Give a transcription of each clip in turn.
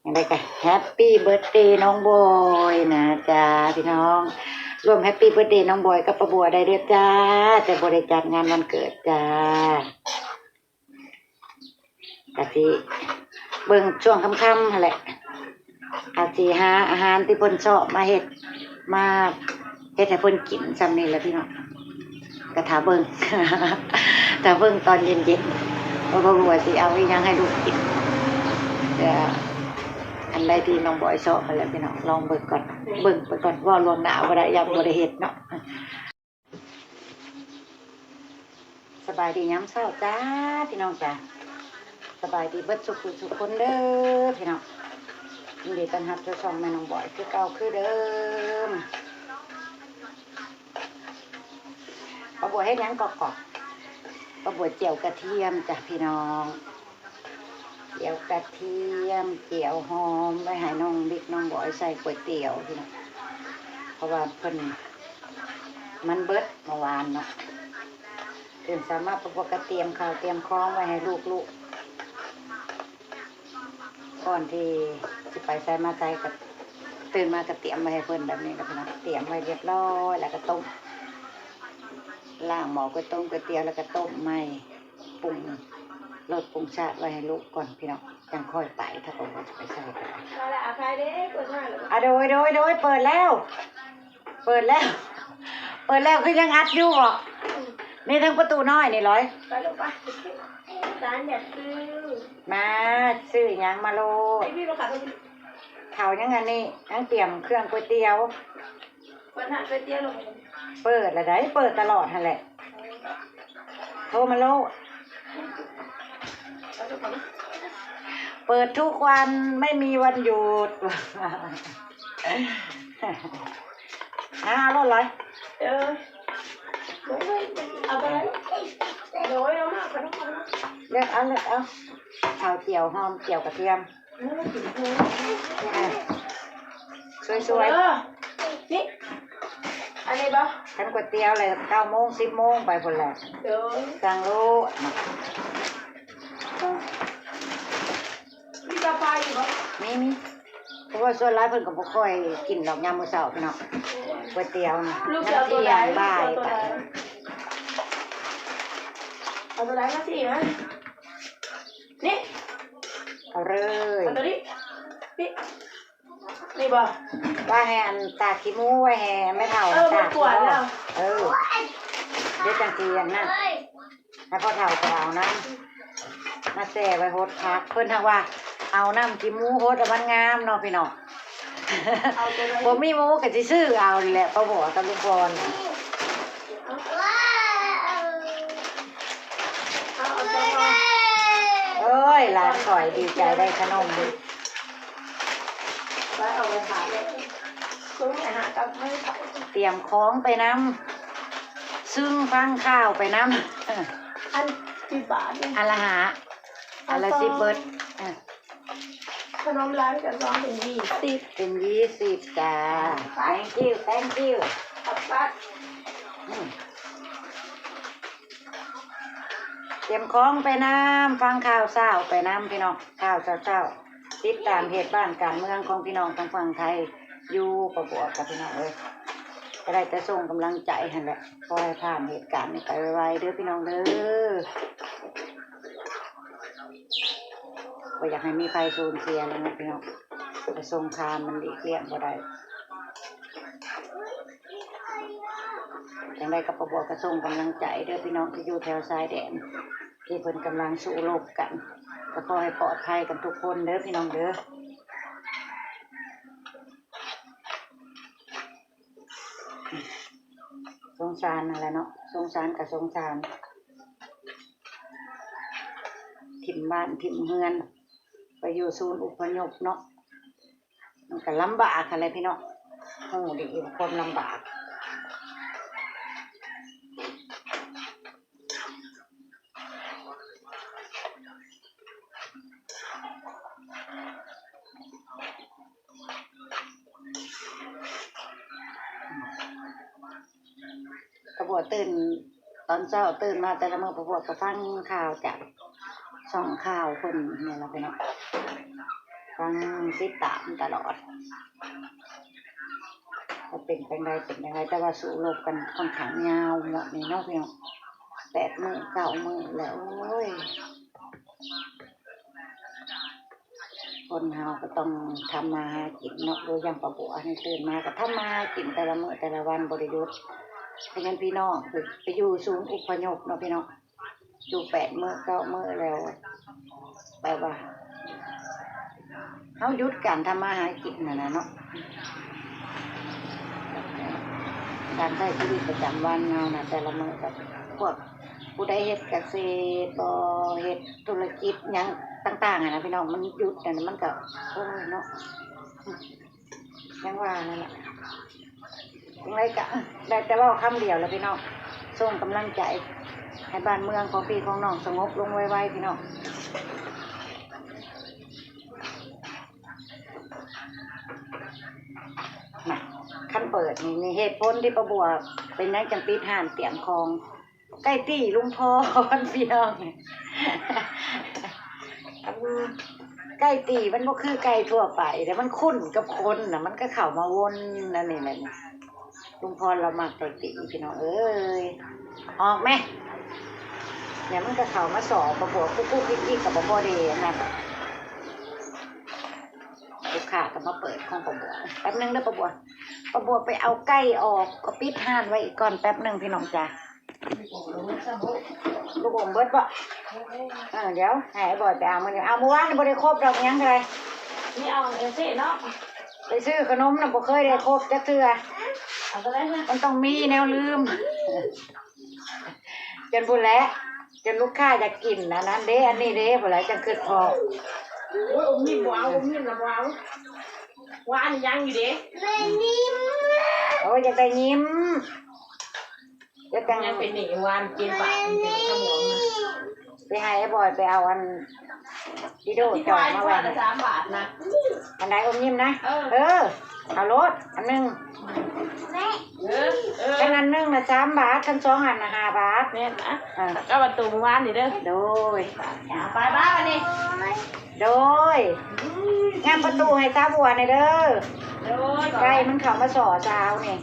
ຈັ່ງໃດກໍ Happy Birthday ນ້ອງບອຍນະຈ້າພີ່ນ້ອງ. ຮ່ວມ Happy Birthday ນ້ອງບອຍກັບປ້າບົວໄດ້ເດີ້ຈ້າ, ແຕ່ບໍ່ໄດ້ຈັດງານວັນເກີດຈ້າ. ກະຊິເບິ່ງຊ່ວງຄ່ຳໆຫັ້ນແຫຼະ, ອາດຊິຫາອາຫານທີ່ເພິ່ນຊອບມາເຮັດ ມາເຮັດໃຫ້ເພິ່ນກິນ. ຊ່ຳນີ້ແຫຼະພີ່ນ້ອງ, ກະຖ້າເບິ່ງ ຖ້າເບິ່ງຕອນເຢັນໆ ວ່າພໍ່ບົວຊິເອົາອີ່ຫຍັງໃຫ້ລູກກິນ. ແຕ່ອັນໃດທີ່ນ້ອງບອຍຊອບຫັ້ນແຫຼະພີ່ນ້ອງ, ລອງເບິ່ງກ່ອນ, ເບິ່ງໄປກ່ອນ, ເວົ້າລ່ວງໜ້າບໍ່ໄດ້ ຢ້ານບໍ່ໄດ້ເຮັດເນາະ. ສະບາຍດີຍາມເຊົ້າຈ້າພີ່ນ້ອງຈ້າ, ສະບາຍດີເບິດສູ່ຜູ້ສູ່ຄົນເດີ້ພີ່ນ້ອງ. ຍິນດີຕ້ອນຮັບສູ່ຊ່ອງແມ່ນ້ອງບອຍຄືເກົ່າຄືເດີມ. ປ້າບົວເຮັດຫຍັງກອກໆ? ປ້າບົວຈຽວກະທຽມຈ້າພີ່ນ້ອງ. ຈຽວກະທຽມ ຈຽວຫອມ ໄວ້ໃຫ້ນ້ອງບິກນ້ອງບອຍໃສ່ກ໋ວຍຕຽວພີ່ນ້ອງ, ເພາະວ່າເພິ່ນ ມັນເບິດເມື່ອວານເນາະ. ຕື່ນເຊົ້າມາ ປ້າບົວກະຕຽມເຂົ້າຕຽມຂອງໄວ້ໃຫ້ລູກໆ ກ່ອນທີ່ຊິໄປໃສມາໃສ ກະຕື່ນມາກະຕຽມໄວ້ໃຫ້ເພິ່ນແບບນີ້ແຫຼະພີ່ນ້ອງ. ຕຽມໄວ້ຮຽບຮ້ອຍ ແລ້ວກະຕົ້ມ, ລ້າງໝໍ້ກ໋ວຍຕົງກ໋ວຍຕຽວ ແລ້ວກະຕົ້ມໃໝ່. ປຸງລົດປຸງຊາດໄວ້ໃຫ້ລູກກ່ອນພີ່ນ້ອງ, ຈັ່ງຄ່ອຍໄປ ຖ້າບໍ່ວ່າຈະໄປໃສກໍໄດ້. ອາ ໂດຍ ໂດຍ ໂດຍ ເປີດແລ້ວ ເປີດແລ້ວ ເປີດແລ້ວ. ຄືຍັງອັດຢູ່ບໍ? ອືມ ນີ້ທາງປະຕູນ້ອຍນີ້ລອຍ. ໄປລູກໄປ ຮ້ານຢາກຊື້. ມາ ຊື້ຫຍັງມາໂລດ. ເຂົ້າຍັງອັນນີ້ ຍັງຕຽມເຄື່ອງກ໋ວຍຕຽວ. ເປີດຮ້ານກ໋ວຍຕຽວແລ້ວບໍ່? ເປີດລະໃດ໋ ເປີດຕະຫຼອດຫັ້ນແຫຼະ. ໂທມາໂລດ. ເປີດທຸກວັນ ໄມ່ມີວັນຢຸດ. ຫາເອົາໂລດລອຍ. ເອີ ເອົາໄປເລີຍ. ໂດຍ ເອົາມາ ເລືອກເອົາ ເລືອກເອົາ. ເອົາຈຽວຫອມ ຈຽວກະທຽມ. ອ່າ ສວຍໆ ເອີ ນີ້ ອັນນີ້ບໍ່? ຄັນກ໋ວຍຕຽວແຫຼະ ເກົ້າໂມງ ສິບໂມງໄປພຸ້ນແຫຼະ. ໂດຍ ສັ່ງໂລດ. ມີປາພາຢູ່ບໍ່? ມີ ມີ ເພາະວ່າສ່ວນຫຼາຍເພິ່ນກໍບໍ່ຄ່ອຍກິນດອກຍາມມື້ເຊົ້າເນາະ ກ໋ວຍຕຽວນະ. ກ໋ວຍຕຽວ ນ້ຳທ່ຽງ ບ່າຍໄປ. ເອົາໂຕໃດມາຊິມາ ນີ້ ເອົາເລີຍ ເອົາໂຕນີ້ ນີ້ ນີ້ບໍ່? ວ່າໃຫ້ອັນຕາກຂີ້ໝູໄວ້ໃຫ້ແມ່ເຖົ້າ ເອີ ຕາກ ມັນກວນແລ້ວ. ເອີ ດຽວຈັ່ງຊິອັນນັ້ນ ໃຫ້ພໍ່ເຖົ້າໄປເອົານຳ ມາແຊ່ໄວ້ຫົດຜັກ. ເພິ່ນຫາກວ່າເອົານ້ຳຂີ້ໝູຫົດແລ້ວມັນງາມເນາະພີ່ນ້ອງ. ບໍ່ມີໝູກໍຊິຊື້ເອົານີ້ແຫຼະ ປ້າບົວກັບລຸງພອນ. ເອີຍ ຫຼານຂ້ອຍດີໃຈໄດ້ຂະໜົມ. ຕຽມຂອງໄປນຳ ຊຶ່ງຟັງຂ່າວໄປນຳ. ອັນ ສິບບາດນີ້ ອັນລະຫ້າ ອັນລະສິບເບິດ. ເອີ ຂະໜົມລາວກະຊອງເປັນຍີ່ສິບ ເປັນຍີ່ສິບຈ້າ. Thank you, thank you. ອືມ ຕຽມຂອງໄປນຳ ຟັງຂ່າວເຊົ້າໄປນຳພີ່ນ້ອງ. ຂ່າວເຊົ້າໆ ຕິດຕາມເຫດການບ້ານການເມືອງຂອງພີ່ນ້ອງທາງຝັ່ງໄທຢູ່ ປ້າບົວກັບພີ່ນ້ອງເອີຍ. ກໍໄດ້ແຕ່ສົ່ງກຳລັງໃຈຫັ້ນແຫຼະ, ຂໍໃຫ້ຜ່ານເຫດການນີ້ໄປໄວໆເດີ້ພີ່ນ້ອງເດີ້. ບໍ່ຢາກໃຫ້ມີໃຜສູນເສຍແລ້ວເນາະພີ່ນ້ອງ, ແຕ່ສົງຄາມມັນຫຼີກລ່ຽງບໍ່ໄດ້. ຈັ່ງໃດກໍປ້າບົວກໍສົ່ງກຳລັງໃຈເດີ້ພີ່ນ້ອງທີ່ຢູ່ແຖວຊາຍແດນ ທີ່ເພິ່ນກຳລັງສູ້ລົບກັນ, ກໍຂໍໃຫ້ປອດໄພກັນທຸກຄົນເດີ້ພີ່ນ້ອງເດີ້. ສົງສານນັ້ນແຫຼະເນາະ, ສົງສານກໍສົງສານ, ຖິ້ມບ້ານຖິ້ມເຮືອນ ໄປຢູ່ສູນອົບພະຍົບເນາະ, ມັນກໍລຳບາກຫັ້ນແຫຼະພີ່ນ້ອງ, ຮູ້ດີຄວາມລຳບາກ. ປ້າບົວຕື່ນ ຕອນເຊົ້າຕື່ນມາແຕ່ລະມື້ ປ້າບົວກໍຟັງຂ່າວຈາກຊ່ອງຂ່າວເພິ່ນນີ້ລະພີ່ນ້ອງ. ຟັງຕິດຕາມຕະຫຼອດ ວ່າເປັນຈັ່ງໃດ ເປັນຈັ່ງໃດ ແຕ່ວ່າສູ້ລົບກັນຂ້ອນຂ້າງຍາວງວດນີ້ເນາະພີ່ນ້ອງ ແປດມື້ເກົ້າມື້ແລ້ວ ໂອ້ຍ ຄົນເຮົາກໍຕ້ອງທຳມາຫາກິນເນາະ ໂດຍຢ່າງປ້າບົວນີ້ ຕື່ນມາກໍທຳມາຫາກິນແຕ່ລະມື້ແຕ່ລະວັນບໍ່ໄດ້ຢຸດ ເພາະນັ້ນພີ່ນ້ອງໄປ ໄປຢູ່ສູນອົບພະຍົບເນາະພີ່ນ້ອງ ຢູ່ແປດມື້ເກົ້າມື້ແລ້ວ ແບບວ່າເຮົາຢຸດການທຳມາຫາກິນຫັ້ນນະເນາະ ການໃຊ້ຊີວິດປະຈຳວັນເຮົານະ ແຕ່ລະມື້ກໍພວກ ຜູ້ໃດເຮັດກະເສດບໍ ເຮັດທຸລະກິດຫຍັງຕ່າງໆຫັ້ນນະພີ່ນ້ອງ ມັນຢຸດຫັ້ນນະ ມັນກໍ ໂອ້ຍເນາະ ຢ່າງວ່ານັ້ນລະ ຈັ່ງໃດກະໄດ້ແຕ່ເວົ້າຄຳດຽວລະພີ່ນ້ອງ ສົ່ງກຳລັງໃຈໃຫ້ບ້ານເມືອງຂອງພີ່ຂອງນ້ອງສະຫງົບລົງໄວໆພີ່ນ້ອງ. ນະ ຄັນເປີດນີ້ ນີ້ເຫດຜົນທີ່ປ້າບົວເປັນຫຍັງຈັ່ງປິດຮ້ານຕຽມຂອງ ໄກ່ຕີລຸງພອນພີ່ນ້ອງ ອັນໄກ່ຕີມັນບໍ່ຄືໄກ່ທົ່ວໄປເດ້ ມັນຄຸ້ນກັບຄົນນະ ມັນກໍເຂົ້າມາວົນອັນນີ້ແຫຼະ ລຸງພອນລາວມັກໄກ່ຕີພີ່ນ້ອງເອີຍ ອອກແມ ແລ້ວມັນກໍເຂົ້າມາສໍ້ປ້າບົວກຸກໆກິກໆ ກໍບໍ່ພໍດີອັນນັ້ນ ລູກຄ້າກໍມາເປີດຂອງປ້າບົວ ແປັບໜຶ່ງເດີປ້າບົວ ປ້າບົວໄປເອົາໄກ່ອອກ ກໍປິດຮ້ານໄວ້ອີກກ່ອນແປັບໜຶ່ງພີ່ນ້ອງຈ້າ. ລູກອມເບິດບໍ່? ເອີ ດຽວໃຫ້ອ້າຍບອຍໄປເອົາມື້ນີ້ ເອົາມື້ວານນີ້ບໍ່ໄດ້ຄົບດອກ ຍັງເທົ່າໃດ ນີ້ເອົາຈັ່ງຊີ້ເນາະ ໄປຊື້ຂະໜົມນະ ບໍ່ເຄີຍໄດ້ຄົບຈັກເທື່ອ ເອົາເທົ່າໃດ ມັນຕ້ອງມີແນວລືມ ຈົນພຸ້ນແຫຼະ ຈົນລູກຄ້າຢາກກິນອັນນັ້ນເດ້ ອັນນີ້ເດ້ ພຸ້ນແຫຼະ ຈັ່ງຄຶດພໍ້ ໂອ້ຍ ອົມຍິ້ມບໍ່ເອົາ ອົມຍິ້ມນະບໍ່ເອົາ ວ່າອັນຍັງຢູ່ເດ້ ໂອ້ຍ ຢາກໄດ້ຍິ້ມ ແລ້ວຈັ່ງ ຍັງເປັນໜີ້ວານເຈັດບາດ ມັນເປັນຂະໝວມນະ ໄປໃຫ້ອ້າຍບອຍໄປເອົາອັນ ດີໂດຈອດມາໄວ້ ສາມບາດນະ ອັນໃດ ອົມຍິ້ມນະ ເອີ ເອີ ເອົາໂລດອັນໜຶ່ງ ເອີ ເອີ ຄັນອັນໜຶ່ງນະສາມບາດ ຄັນສອງອັນນະຫ້າບາດ ແມ່ນນະ ເອີ ກັບອັນໂຕມື້ວານນີ້ເດີ ໂດຍ ໄປໆ ບັດນີ້ ໂດຍ ງັດປະຕູໃຫ້ສາວບົວແດ່ເດີ ໂດຍ ໄກ່ມັນເຂົ້າມາສໍ້ສາວນີ້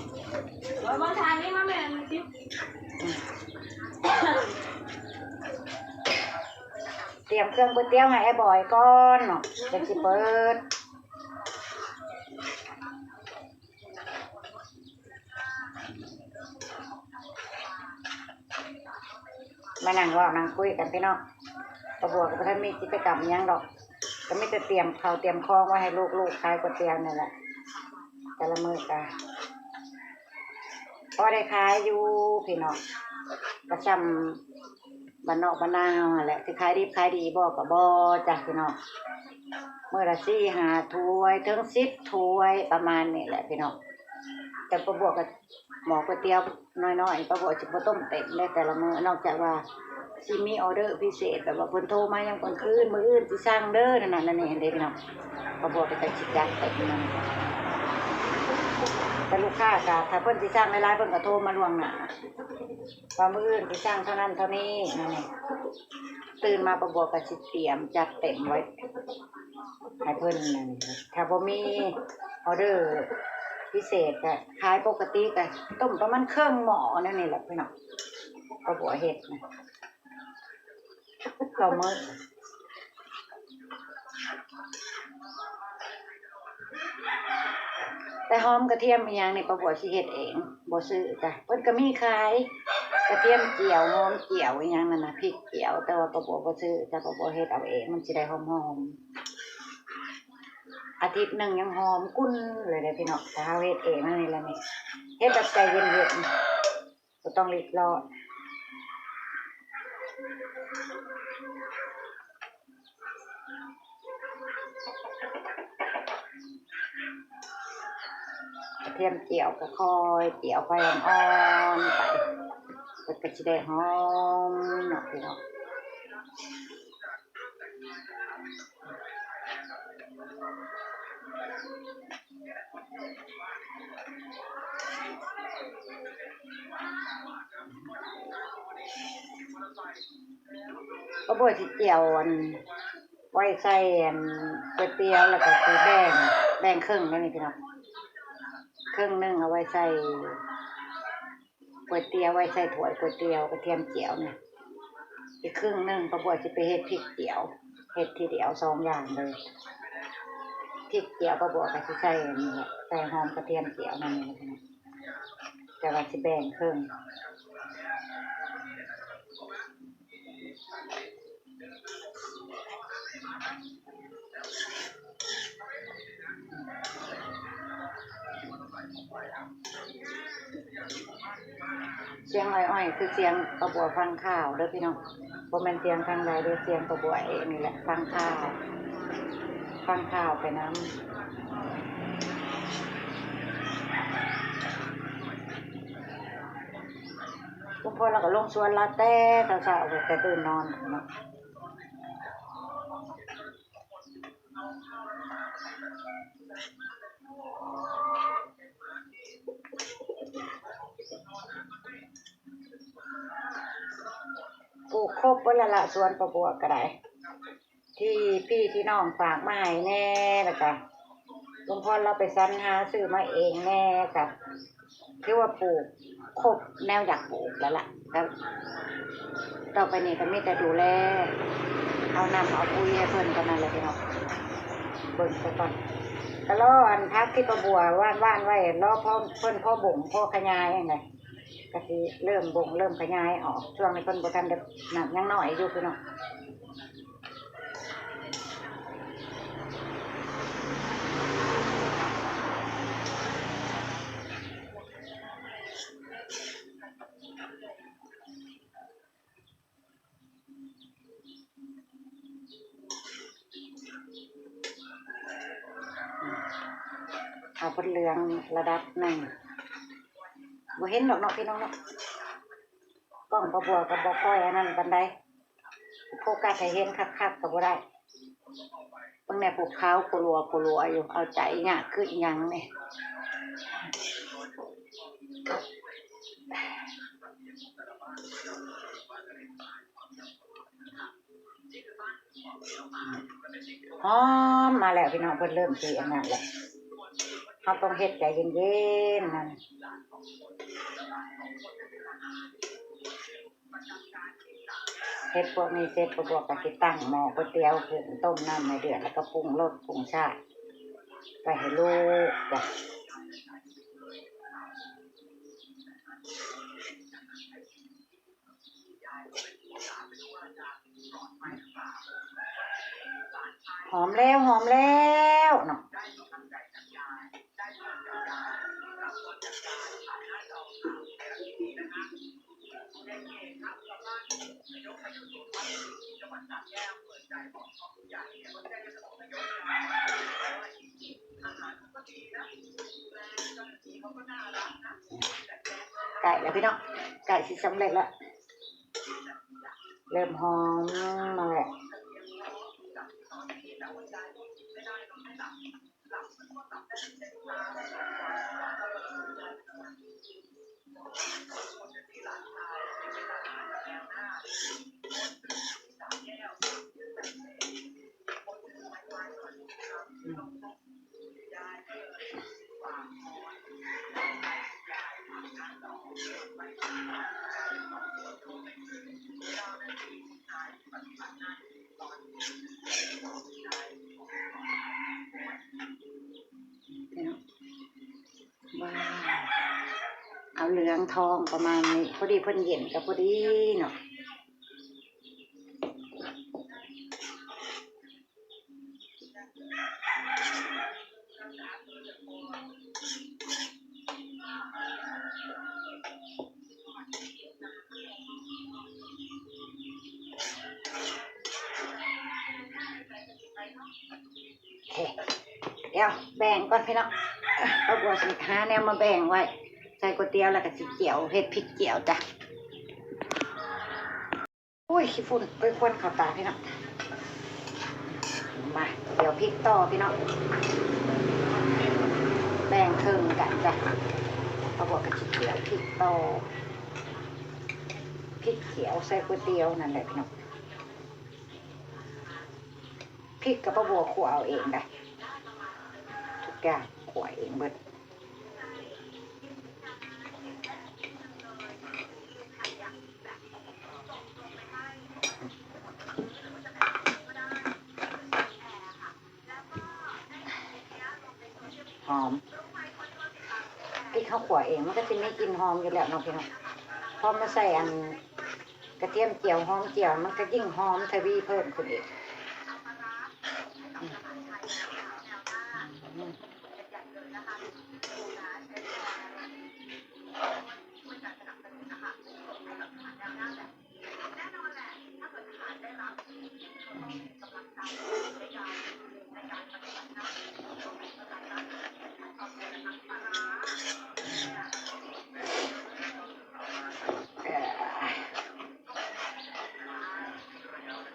ຕຽມເຄື່ອງເປີດຕຽວໃຫ້ອ້າຍບອຍກ່ອນເນາະ ຈັ່ງຊິເປີດ ມານັ່ງເວົ້ານັ່ງຄຸຍກັນພີ່ນ້ອງ ປ້າບົວກໍບໍ່ທັນມີກິດຈະກຳອີ່ຫຍັງດອກ ກໍມີແຕ່ຕຽມເຂົ້າຕຽມຂອງໄວ້ໃຫ້ລູກໆຂາຍກ໋ວຍຕຽວນີ້ແຫຼະ ແຕ່ລະມື້ກະພໍໄດ້ຂາຍຢູ່ພີ່ນ້ອງ ກະຊ່ຳບ້ານນອກບ້ານນາເຮົາຫັ້ນແຫຼະ ຊິຂາຍດິບຂາຍດີບໍ່ກະບໍ່ຈ້າພີ່ນ້ອງ ມື້ລະສີ່ຫ້າຖ້ວຍເຖິງສິບຖ້ວຍປະມານນີ້ແຫຼະພີ່ນ້ອງ ແຕ່ປ້າບົວກະ ໝໍ້ກ໋ວຍຕຽວນ້ອຍໆ ປ້າບົວຊິບໍ່ຕົ້ມເຕັມເດ້ແຕ່ລະມື້ ນອກຈາກວ່າຊິມີອໍເດີພິເສດ ແບບວ່າເພິ່ນໂທມາຍາມກາງຄືນ ມື້ອື່ນຊິສັ່ງເດີ ນັ້ນໆ ນັ້ນນີ້ຫັ້ນເດ້ພີ່ນ້ອງ ປ້າບົວກໍຈັ່ງຊິຈັດເຕັມນັ້ນ ແຕ່ລູກຄ້າກໍ ຖ້າເພິ່ນຊິສັ່ງຫຼາຍໆ ເພິ່ນກໍໂທມາລ່ວງໜ້າ ວ່າມື້ອື່ນຊິສັ່ງເທົ່ານັ້ນເທົ່ານີ້ ນັ້ນນີ້ ຕື່ນມາປ້າບົວກໍຊິຕຽມຈັດເຕັມໄວ້ ໃຫ້ເພິ່ນນັ້ນ ຖ້າບໍ່ມີອໍເດີພິເສດກະຂາຍປົກກະຕິກະຕົ້ມປະມານເຄິ່ງໝໍ້ແນວນີ້ແຫຼະພີ່ນ້ອງ ປ້າບົວເຮັດນະ ເຂົ້າມື້ ແຕ່ຫອມກະທຽມອີ່ຫຍັງນີ້ ປ້າບົວຊິເຮັດເອງ ບໍ່ຊື້ຈ້າ ເພິ່ນກະມີຂາຍ ກະທຽມຈຽວ ຫອມຈຽວອີ່ຫຍັງນັ້ນນະ ພິກຈຽວ ແຕ່ວ່າປ້າບົວບໍ່ຊື້ຈ້າ ປ້າບົວເຮັດເອົາເອງ ມັນຊິໄດ້ຫອມໆ ອາທິດໜຶ່ງຍັງຫອມກຸ່ນເລີຍເດ້ພີ່ນ້ອງ ຖ້າເຮົາເຮັດເອງແນວນີ້ລະນີ້ ເຮັດແບບໃຈເຢັນໆ ບໍ່ຕ້ອງລີບຮ້ອນ ກະທຽມຈຽວກະຄ່ອຍຈຽວໄຟອ່ອນໆໄປ ເພິ່ນກະຊິໄດ້ຫອມເນາະພີ່ນ້ອງ. ປ້າບົວຊິຈຽວອັນ ໄວ້ໃສ່ອັນ ກ໋ວຍຕຽວ ແລ້ວກໍຊິແບ່ງ ແບ່ງເຄິ່ງແນວນີ້ພີ່ນ້ອງ ເຄິ່ງໜຶ່ງເອົາໄວ້ໃສ່ ກ໋ວຍຕຽວ ໄວ້ໃສ່ຖ້ວຍກ໋ວຍຕຽວ ກະທຽມຈຽວນີ້ ອີກເຄິ່ງໜຶ່ງປ້າບົວຊິໄປເຮັດພິກຈຽວ ເຮັດທີດຽວສອງຢ່າງເລີຍ ພິກຈຽວປ້າບົວກໍຊິໃສ່ອັນນີ້ແຫຼະ ໃສ່ຫອມກະທຽມຈຽວນຳນີ້ແຫຼະພີ່ນ້ອງ ແຕ່ວ່າຊິແບ່ງເຄິ່ງ. ສຽງອ້ອຍໆ ຄືສຽງປ້າບົວຟັງຂ່າວເດີພີ່ນ້ອງ ບໍ່ແມ່ນສຽງທາງໃດເດີ ສຽງປ້າບົວເອງນີ້ແຫຼະ ຟັງຂ່າວ ຟັງຂ່າວໄປນຳ. ລຸງພອນລາວກໍລົງສວນລາວແຕ່ເຊົ້າໆ ແຕ່ຕື່ນນອນເນາະ. ປູກຄົບເບິດແລ້ວລະ ສວນປ້າບົວກໍໄດ້ ທີ່ພີ່ທີ່ນ້ອງຝາກມາໃຫ້ແດ່ ແລ້ວກະລຸງພອນລາວໄປສັນຫາຊື້ມາເອງແດ່ ກະຖືວ່າປູກຄົບແນວຢາກປູກແລ້ວລະ ກະຕໍ່ໄປນີ້ກໍມີແຕ່ດູແລ ເອົານ້ຳເອົາປຸ໋ຍໃຫ້ເພິ່ນເທົ່ານັ້ນແຫຼະພີ່ນ້ອງ ເບິ່ງສາກ່ອນ ກະລໍອັນຜັກທີ່ປ້າບົວຫວ່ານໆໄວ້ ລໍພໍເພິ່ນພໍບົ້ງພໍຂະຫຍາຍຫັ້ນແຫຼະ ກະຊິເລີ່ມບົ້ງເລີ່ມຂະຫຍາຍອອກ ຊ່ວງນີ້ເພິ່ນບໍ່ທັນໄດ້ ນ້ຳຍັງນ້ອຍຢູ່ພີ່ນ້ອງ. ເອົາເພິ່ນເຫຼືອງລະດັບໜຶ່ງ ບໍ່ເຫັນດອກເນາະພີ່ນ້ອງເນາະ ກ້ອງປ້າບົວກໍບໍ່ຄ່ອຍອັນນັ້ນປານໃດ ໂຟກັສໃຫ້ເຫັນຄັກໆກໍບໍ່ໄດ້ ເບິ່ງແດ່ ພວກຂາວໂຄລັວໂຄລັວຢູ່ ເອົາໃຈຍາກຄືອີ່ຫຍັງນີ້ ຫອມມາແລ້ວພີ່ນ້ອງ ເພິ່ນເລີ່ມຊິອັນນັ້ນແລ້ວ ເຮົາຕ້ອງເຮັດໃຈເຢັນໆນະ. ເຮັດພວກນີ້ເສັດ ປ້າບົວກໍຊິຕັ້ງໝໍ້ກ໋ວຍຕຽວຂຶ້ນ ຕົ້ມນ້ຳໃຫ້ເດືອດ ແລ້ວກໍປຸງລົດປຸງຊາດໄປໃຫ້ລູກຈ້ະ. ຫອມແລ້ວ ຫອມແລ້ວເນາະ. ໃກ້ແລ້ວພີ່ນ້ອງ ໃກ້ຊິສຳເລັດແລ້ວ ເລີ່ມຫອມມາແລ້ວ. ວ້າວ ເອົາເຫຼືອງທອງປະມານນີ້ ພໍດີເພິ່ນເຢັນກໍພໍດີເນາະ. ດຽວແບ່ງກ່ອນພີ່ນ້ອງ ເອົາບົວຊິຫາແນວມາແບ່ງໄວ້ ໃສ່ກ໋ວຍຕຽວ ແລ້ວກໍຊິຈຽວ ເຮັດພິກຈຽວຈ້ະ. ໂອ້ຍ ຂີ້ຝຸ່ນ ໂອ້ຍ ຄວັນເຂົ້າຕາພີ່ນ້ອງ. ມາ ຈຽວພິກຕໍ່ພີ່ນ້ອງ ແບ່ງເຄິ່ງກັນຈ້ະ. ເອົາບົວກໍຊິຈຽວພິກຕໍ່ ພິກຈຽວໃສ່ກ໋ວຍຕຽວນັ້ນແຫຼະພີ່ນ້ອງ. ພິກກໍປ້າບົວຂົ້ວເອົາເອງໄດ໋ ທຸກຢ່າງຂົ້ວເອງເບິດ. ຫອມ ພິກເຮົາຂົ້ວເອງ ມັນກໍຊິມີກິ່ນຫອມຢູ່ແລ້ວເນາະພີ່ນ້ອງ. ພໍມາໃສ່ອັນກະທຽມຈຽວ ຫອມຈຽວ ມັນກໍຍິ່ງຫອມທະວີເພີ່ມຂຶ້ນອີກ.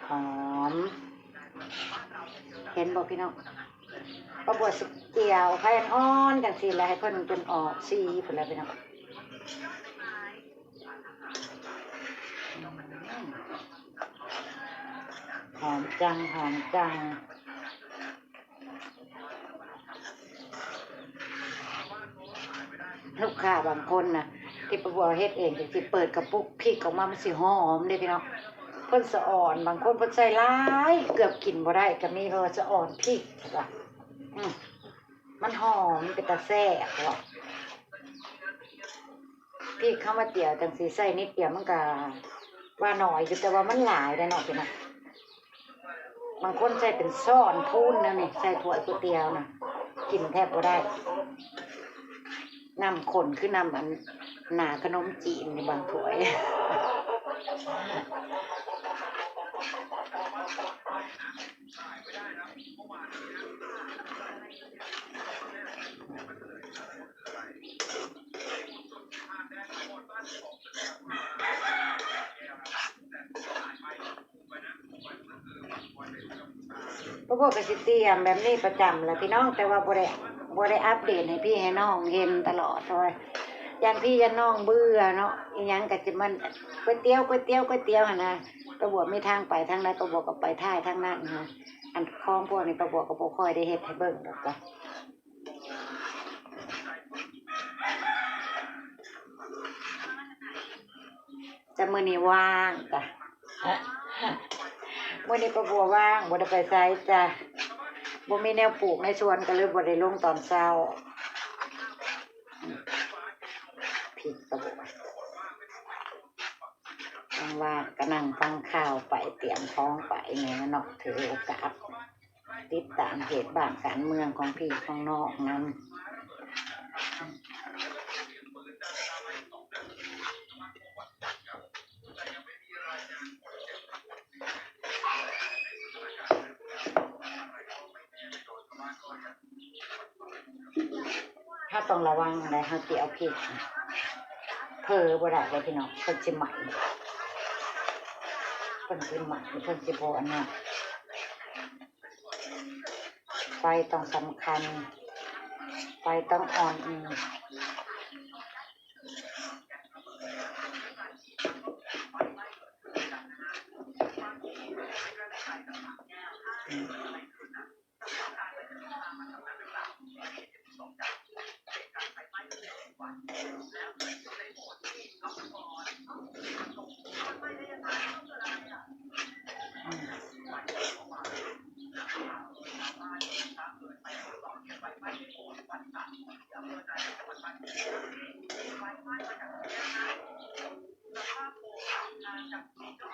ຫອມ ເຫັນບໍ່ພີ່ນ້ອງ? ປ້າບົວຊິຈຽວໄຟອ່ອນໆ ຈັ່ງຊີ້ແຫຼະ ໃຫ້ເພິ່ນຈົນອອກສີພຸ້ນແຫຼະພີ່ນ້ອງ. ຫອມຈັງ ຫອມຈັງ. ລູກຄ້າບາງຄົນນະ ທີ່ປ້າບົວເຮັດເອງ ຈັ່ງຊິເປີດກະປຸກພິກອອກມາ ມັນຊິຫອມເດ້ພີ່ນ້ອງ. ເພິ່ນສະອອນ ບາງຄົນເພິ່ນໃສ່ຫຼາຍ ເກືອບກິນບໍ່ໄດ້ກໍມີ ເພາະວ່າສະອອນພິກວ່າ ອືມ ມັນຫອມ ເປັນຕາແຊບເນາະ. ພິກເຮົາມາຈຽວຈັ່ງຊີ້ ໃສ່ນິດດຽວມັນກະວ່າໜ້ອຍຢູ່ ແຕ່ວ່າມັນຫຼາຍໄດ໋ເນາະພີ່ນ້ອງ. ບາງຄົນໃສ່ເປັນຊ້ອນພູນແນວນີ້ ໃສ່ຖ້ວຍກ໋ວຍຕຽວນະ ກິນແທບບໍ່ໄດ້. ນ້ຳຂຸ້ນຄືນ້ຳອັນໜ້າຂະໜົມຈີນຢູ່ບາງຖ້ວຍ. ພວກ ພວກກໍຊິຕຽມແບບນີ້ປະຈຳແຫຼະພີ່ນ້ອງ ແຕ່ວ່າບໍ່ໄດ້ ບໍ່ໄດ້ອັບເດດໃຫ້ພີ່ໃຫ້ນ້ອງເຫັນຕະຫຼອດ ເພາະວ່າຢ້ານພີ່ຢ້ານນ້ອງເບື່ອເນາະ. ອີ່ຫຍັງກໍຈະມັນ ກ໋ວຍຕຽວ ກ໋ວຍຕຽວ ກ໋ວຍຕຽວຫັ້ນນະ ປ້າບົວມີທາງໄປທາງໃດ ປ້າບົວກໍໄປຖ່າຍທາງນັ້ນນະ. ອັນຂອງພວກນີ້ ປ້າບົວກໍບໍ່ຄ່ອຍໄດ້ເຮັດໃຫ້ເບິ່ງດອກ. ແຕ່ມື້ນີ້ວ່າງຈ້ະ ມື້ນີ້ປ້າບົວວ່າງ ບໍ່ໄດ້ໄປໃສຈ້ະ ບໍ່ມີແນວປູກໃນສວນ ກໍເລີຍບໍ່ໄດ້ລົງຕອນເຊົ້າ. ຜິດປ້າບົວ ວ່າງໆ ກໍນັ່ງຟັງຂ່າວໄປ ຕຽມຂອງໄປນີ້ແຫຼະເນາະ ຖືໂອກາດ ຕິດຕາມເຫດການບ້ານການເມືອງຂອງພີ່ຂອງນ້ອງນຳ. ເຮົາຕ້ອງລະວັງໄດ໋ ເຮົາຊິເອົາພິກ ເຜີບໍ່ໄດ້ເດ້ພີ່ນ້ອງ ເພິ່ນຊິໄໝ້ ເພິ່ນຊິໄໝ້ ເພິ່ນຊິບໍ່ອັນນັ້ນ. ໄຟຕ້ອງສຳຄັນ ໄຟຕ້ອງອ່ອນ. ອືມ ອືມ.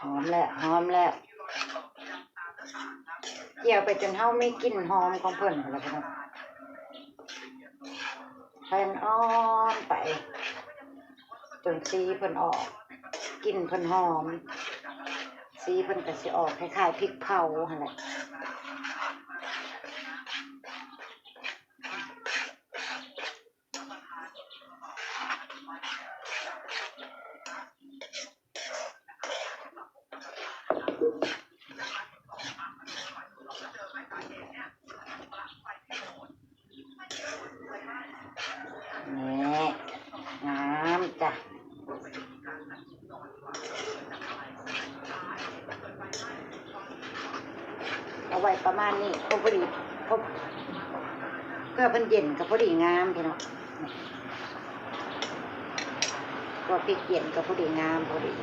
ຫອມແລ້ວ ຫອມແລ້ວ ຈຽວໄປຈົນເຮົາມີກິ່ນຫອມຂອງເພິ່ນພຸ້ນແຫຼະພີ່ນ້ອງ. ໃຫ້ມັນອ່ອນໄປ ຈົນສີເພິ່ນອອກ ກິ່ນເພິ່ນຫອມ ສີເພິ່ນກໍຊິອອກຄ້າຍໆ ພິກເຜົາຫັ້ນແຫຼະ. ນີ້ ງາມຈ້ະ. ປະມານນີ້ ພໍດີ ພໍ ເພື່ອເພິ່ນເຢັນກໍພໍດີງາມພີ່ນ້ອງ ເພື່ອພິກເຢັນກໍພໍດີງາມ ພໍດີ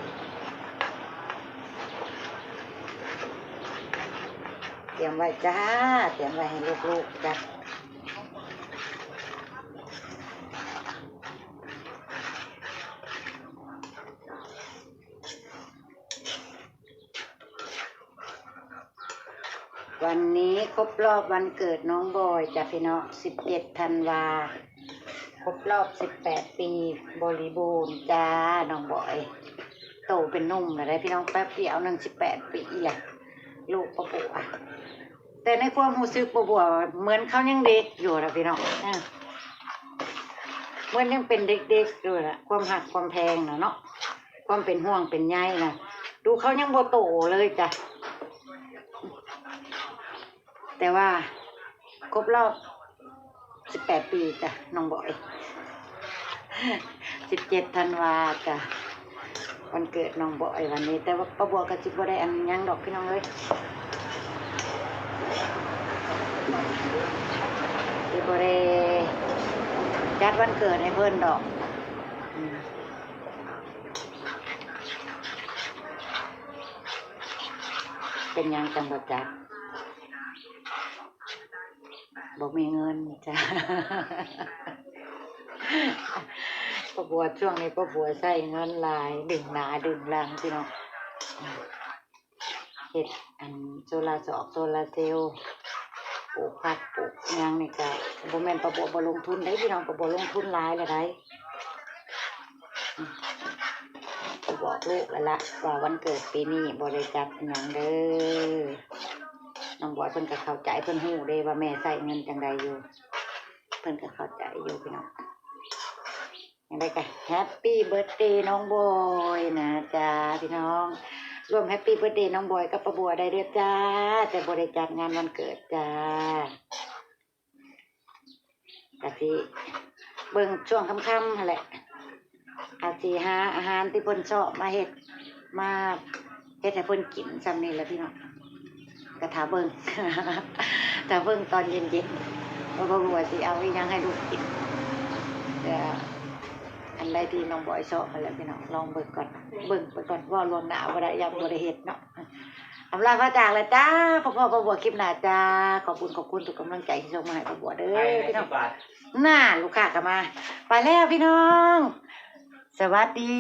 ຕຽມໄວ້ຈ້າ ຕຽມໄວ້ໃຫ້ລູກໆຈ້າ. ວັນນີ້ຄົບລອບວັນເກີດນ້ອງບອຍຈ້າພີ່ນ້ອງ ສິບເຈັດທັນວາ ຄົບລອບສິບແປດປີບໍລິບູນຈ້າ ນ້ອງບອຍ. ໂຕເປັນໜຸ່ມແລ້ວເດ້ພີ່ນ້ອງ ແປັບດຽວໜຶ່ງສິບແປດປີແລ້ວ ລູກປ້າບົວ. ແຕ່ໃນຄວາມຮູ້ສຶກປ້າບົວ ເໝືອນເຂົາຍັງເດັກຢູ່ນະພີ່ນ້ອງ ເອີ ເໝືອນຍັງເປັນເດັກໆຢູ່ນະ ຄວາມຮັກຄວາມແພງນະເນາະ ຄວາມເປັນຫ່ວງເປັນໃຍນະ ດູເຂົາຍັງບໍ່ໂຕເລີຍຈ້າ. ແຕ່ວ່າຄົບລອບສິບແປດປີຈ້າ ນ້ອງບອຍ ສິບເຈັດທັນວາຈ້າ ວັນເກີດນ້ອງບອຍວັນນີ້. ແຕ່ວ່າປ້າບົວກໍຊິບໍ່ໄດ້ອັນຫຍັງດອກພີ່ນ້ອງເອີຍ ຊິບໍ່ໄດ້ຈັດວັນເກີດໃຫ້ເພິ່ນດອກ ອືມ ເປັນຫຍັງຈັ່ງບໍ່ຈັດ? ບໍ່ມີເງິນຈ້າ ປ້າບົວ ຊ່ວງນີ້ປ້າບົວໃຊ້ເງິນຫຼາຍ ດຶງໜ້າດຶງຫຼັງພີ່ນ້ອງ ເຮັດອັນໂຊລາຊອກໂຊລາເຊວ ປູກຜັກປູກຫຍັງນີ້ກະ ບໍ່ແມ່ນປ້າບົວບໍ່ລົງທຶນເດ້ພີ່ນ້ອງ ປ້າບົວລົງທຶນຫຼາຍແລ້ວໃດ໋. ອືມ ກໍບອກລູກແລ້ວລະວ່າວັນເກີດປີນີ້ບໍ່ໄດ້ຈັດຫຍັງເດີ ນ້ອງບອຍເພິ່ນກໍເຂົ້າໃຈ ເພິ່ນຮູ້ເດ້ວ່າແມ່ໃຊ້ເງິນຈັ່ງໃດຢູ່ ເພິ່ນກໍເຂົ້າໃຈຢູ່ພີ່ນ້ອງ. ຈັ່ງໃດກໍແຮັບປີເບີດເດນ້ອງບອຍນະຈ້າພີ່ນ້ອງ ຮ່ວມແຮັບປີເບີດເດນ້ອງບອຍກັບປ້າບົວໄດ້ເດີຈ້າ ແຕ່ບໍ່ໄດ້ຈັດງານວັນເກີດຈ້າ. ກະຊິເບິ່ງຊ່ວງຄ່ຳໆຫັ້ນແຫຼະ ອາດຊິຫາອາຫານທີ່ເພິ່ນຊອບມາເຮັດ ມາເຮັດໃຫ້ເພິ່ນກິນຊ່ຳນີ້ແຫຼະພີ່ນ້ອງ ກະຖ້າເບິ່ງ ຖ້າເບິ່ງຕອນເຢັນໆ ວ່າພໍ່ບົວຊິເອົາອີ່ຫຍັງໃຫ້ລູກກິນ ແຕ່ອັນໃດທີ່ນ້ອງບອຍຊອບຫັ້ນແຫຼະພີ່ນ້ອງ ລອງເບິ່ງກ່ອນ ເບິ່ງໄປກ່ອນ ເວົ້າລ່ວງໜ້າບໍ່ໄດ້ ຢ້ານບໍ່ໄດ້ເຮັດເນາະ. ອຳລາພາຈາກແລ້ວຈ້າ ພໍ້ພໍ່ປ້າບົວຄລິບໜ້າຈ້າ ຂອບຄຸນ ຂອບຄຸນທຸກກຳລັງໃຈທີ່ສົ່ງມາໃຫ້ປ້າບົວເດີພີ່ນ້ອງ. ນັ້ນ ລູກຄ້າກໍມາ ໄປແລ້ວພີ່ນ້ອງ ສະຫວັດດີ.